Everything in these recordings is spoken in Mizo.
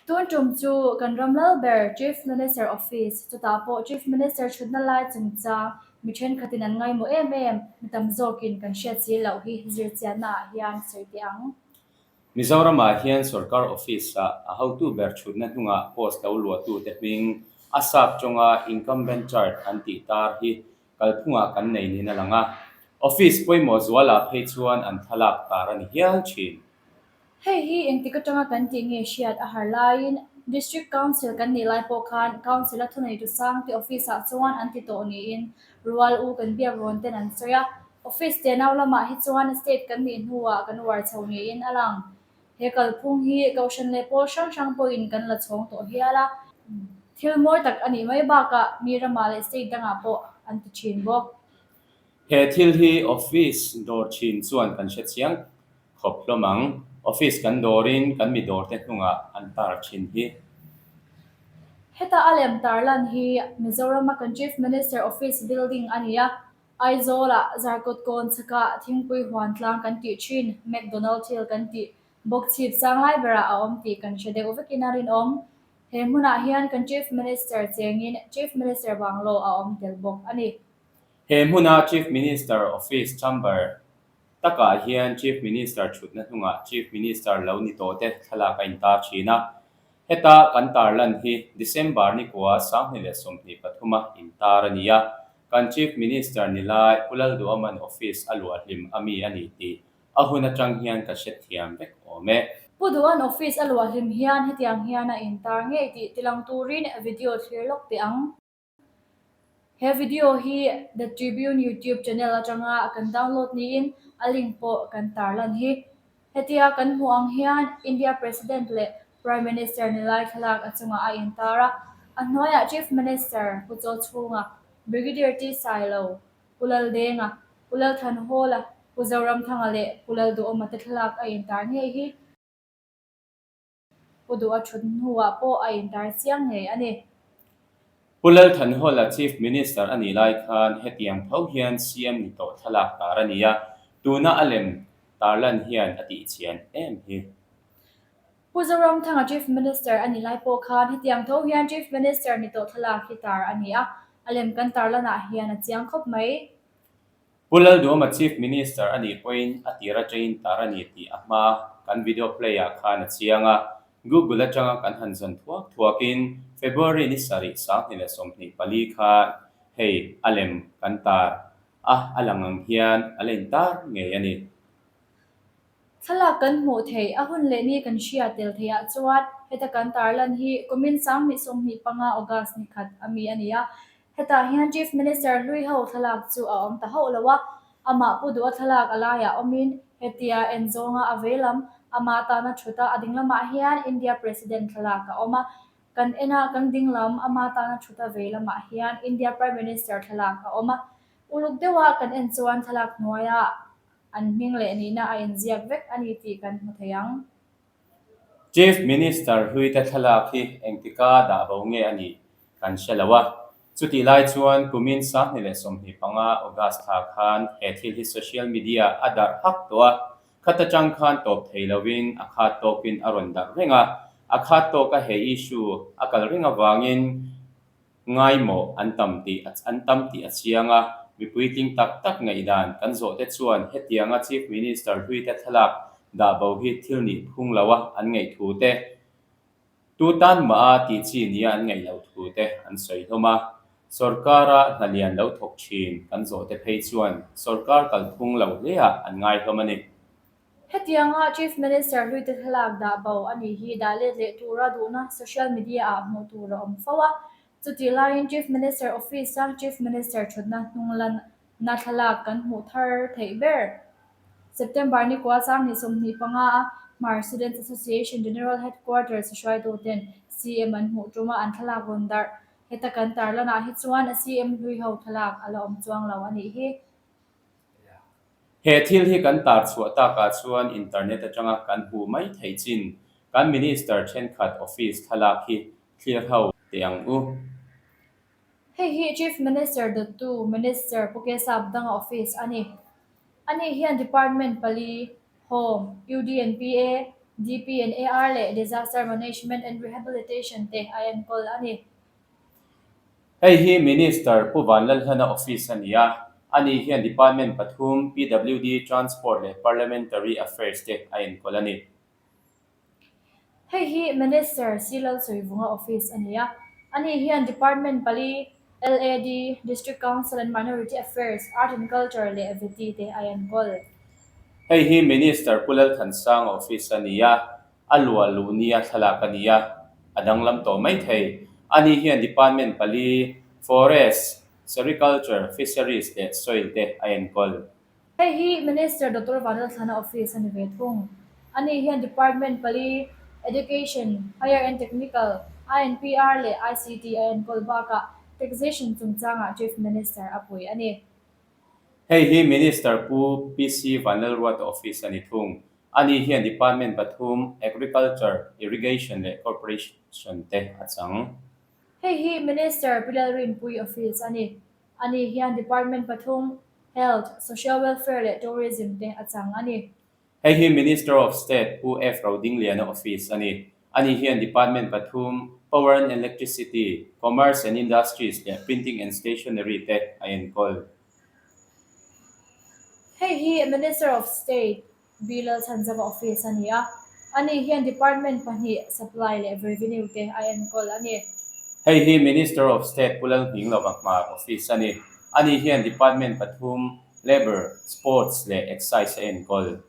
Tun tum chu kan ram lal ber Chief Minister Office, chutah pawh Chief Minister thutna lai chungchang mi thenkhatin an ngaimawh em em, mi tam zawkin kan hriat si loh hi zirchianna ah hian sawi teh ang. Mizoramah hian sorkar office-ah a hotu ber thutna hnungah post lo luahtute hming a sap tawnga incumbent chart an tih tar hi kalphungah kan nei niin a lang a. Office pawimawh zualah phei chuan an thlalak tar a ni hial thin. Hei hi engtik atanga kan tih nge hriat a har laiin District Council kan nih lai pawh khan Council-a thuneitu sangte office-ah chuan an ti tawh niin rual u kan biak rawn ten an sawi a. Office tenau lamah hi chuan state kan nih hnuah kan uar chho niin a lang. He kalphung hi Kohhran leh pawl hrang hrang pawhin kan la chhawng tawh hial a. Thil mawi tak a nih mai bakah mi ramah leh state dangah pawh an ti thin bawk. He thil hi office dawr thin chuan kan hre chiang khawp hlawm ang. Office kan dawrin kan mi dawrte hnungah an tar thin hi. Heta a lem tarlan hi Mizorama kan Chief Minister Office building a ni a, Aizawlah Zarkawt kawn chhakah Thingpui huan tlang kan tih thin, McDonald Hill kan tih bawk chhip sang lai berah a awm tih kan hre deuh vekin a rinawm. He hmunah hian kan Chief Minister chengin Chief Minister banglaw a awm tel bawk a ni. He hmuna Chief Minister Office Chamber takah hian Chief Minister thutna hnungah Chief Minister lo ni tawhte thlalak a intar thin a. Heta kan tarlan hi December ni kua 2023 a intar a ni a, kan Chief Minister ni lai Pu Lalduaman Office a luah hlim a mi a ni tih a hun atang hian ka hrethiam vek awm e. Pu Duan Office a luah hlim hian hetiang hian a intar ngei tih tilang turin video thlir lawk teh ang. He video hi The Tribune YouTube channel atanga kan download niin a link pawh kan tarlan hi. Hetia kan hmuh ang hian India President leh Prime Minister ni lai thlalak a chungah a intar a, a hnuaiah Chief Minister Pu Chaw Chhunga, Brigadier T Sailo, Pu Laldenga, Pu Lalthanhawla, Pu Zoramthanga leh Pu Lalduhawma te thlalak a intar ngei hi. Pu Duh a thut hnuah pawh a intar chiang ngei a ni. Pu Lalthanhawla Chief Minister a nih lai khan hetiang tho hian CM ni tawh thlalak tar a ni a, tuna a lem tarlan hian a tihchian em hi. Pu Zoramthanga Chief Minister a nih lai pawh khan hetiang tho hian Chief Minister ni tawh thlalak hi tar a ni a, a lem kan tarlanah hian a chiang khawp mai. Pu Lalduama Chief Minister a nih pawhin a tir atangin tar a ni tih a hma kan video play ah khan a chiang a, Google atanga kan han zawn thuak thuakin February ni sarih 2024 khan hei a lem kan tar a, a lang ang hian a la intar ngei a ni. Thlalak kan hmuh theih a hun leh ni kan hria tel theih ah chuan heta kan tarlan hi kumin 2025 August ni khat a mi a ni a, Hetah hian Chief Minister hlui ho thlalak chu a awm ta hauh lo a, amah Pu Duha thlalak a laiah awmin hetia en zawnga a vei lam, amah tana thut a, a ding lamah hian India President thlalak a awm a, kan en a, kan ding lam, amah tana thut a vei lamah hian India Prime Minister thlalak a awm a, uluk deuha kan en chuan thlalak hnuaia an hming leh nihna a inziak vek a ni tih kan hmu thei ang. Chief Minister hluite thlalak hi engtika dah bo nge a nih kan hre lo a. Chutih lai chuan kumin 2025 August thla khan he thil hi social media a darh hak tawh a, khat atang khan tawp thei lovin a khat tawkin a rawn darh reng a. A khat tawka he issue a kal reng avangin Ngaimawh an tam tih an tam tih a chiang a, mi puitling tak tak ngaihdan kan zawh te chuan hetianga Chief Minister hluite thlalak dah bo hi thil nih phung lo a an ngaih thu te, tu tan mah a tih chi nia an ngaih loh thu te an sawi hlawm a. Sorkara hna lian lo thawk thin kan zawh te phei chuan sorkar kalphung lo hleah an ngai hlawm a ni. Hetianga Chief Minister hluite thlalak dah bo a nih hi dah let leh tura duhna social media-ah hmuh tur a awm fo a. Chutih laiin Chief Minister Office-a Chief Minister thutna hnunglanna thlalak kan hmuh thar theih ber. September ni kua 2025 a Hmar Students Association General Headquarters hruaituten CM an hmuh tuma an thlalak rawn darh. Heta kan tarlanah hi chuan CM hlui ho thlalak a la awm chuang lo a nih hi. He thil hi kan tar chhuah takah chuan internet atanga kan hmuh mai theih chin kan Minister thenkhat office thlalak hi thlir ho teh ang u. Hei hi Chief Minister dawttu Minister Pu Kesap Danga office a ni. Ani hian Department pali, Home, UDNPA, DP and AR leh Disaster Management and Rehabilitation te a enkawl a ni. Hei hi Minister Pu Vanlalhlana office a ni a, ani hian Department pathum, PWD, Transport leh Parliamentary Affairs te a enkawl a ni. Hei hi Minister Si Lalsawivunga office a ni a, ani hian Department pali, LAD, District Council and Minority Affairs, Art and Culture leh Vety te a enkawl. Hei hi Minister Pu Lalthansanga office a ni a, a luah luh nia thlalak a ni a, a danglam tawh mai thei. Ani hian department pali, Forest, Sericulture, Fisheries leh Soil te a enkawl. Hei hi Minister Doctor Vanlalthlana office a ni ve thung. Ani hian department pali, Education, Higher and Technical, INPR leh ICT a enkawl bakah Taxation chungchangah Chief Minister a pui a ni. Hei hi Minister Pu PC Vanlalruata office a ni thung. Ani hian department pathum, Agriculture, Irrigation leh Corporation te a chang. Hei hi Minister Pi Lalrinpuii office a ni. Ani hian department pathum, Health, Social Welfare leh Tourism te a chang a ni. Hei hi Minister of State Pu F Rodingliana office a ni. Ani hian department pathum, Power and Electricity, Commerce and Industries leh Printing and Stationery te a enkawl. Hei hi Minister of State B Lalchhanzava office a ni a. Ani hian department pahnih, Supply leh Revenue te a enkawl a ni. Hei hi Minister of State Pu Lalnghinglova Hmar office a ni. Ani hian department pathum, Labour, Sports leh Excise a enkawl.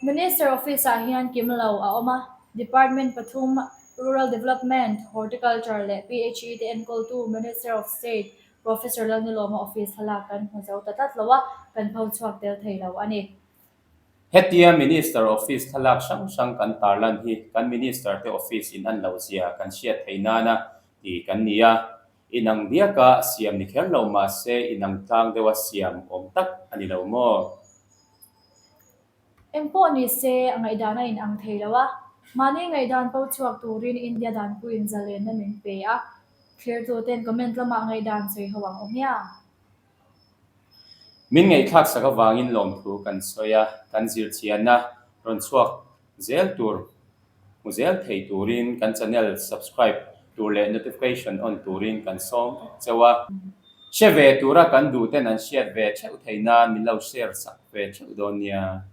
Minister Office-ah hian kim lo a awm a, Department pathum, Rural Development, Horticulture leh PHE te enkawltu Minister of State Professor Lalnilawma office thlalak kan hmu zo ta tlat lo a, kan pho chhuak tel thei lo a ni. Hetia Minister Office thlalak hrang hrang kan tarlan hi kan Minister te office in an lo zia kan hriat theih nana ti kan ni a, Inang biaka siam ni kher lo mahse inang tlang deuha siam awm tak a ni lo maw? Eng pawh ni se, a ngaihdan a inang thei lo a, mahni ngaihdan po chhuak turin India danpuiin zalenna min pe a, thlirtuten comment lamah ngaihdan sawi ho ang awm hiang. Min ngaihthlak sak avangin lawmthu kan sawi a, kan zirchianna rawn chhuak zel tur Hmu zel thei turin kan channel subscribe tur leh notification on turin kan sawm vek cheu a. Hre ve tura kan duh ten an hriat ve theuh thei nan min lo share sak ve theuh dawn nia.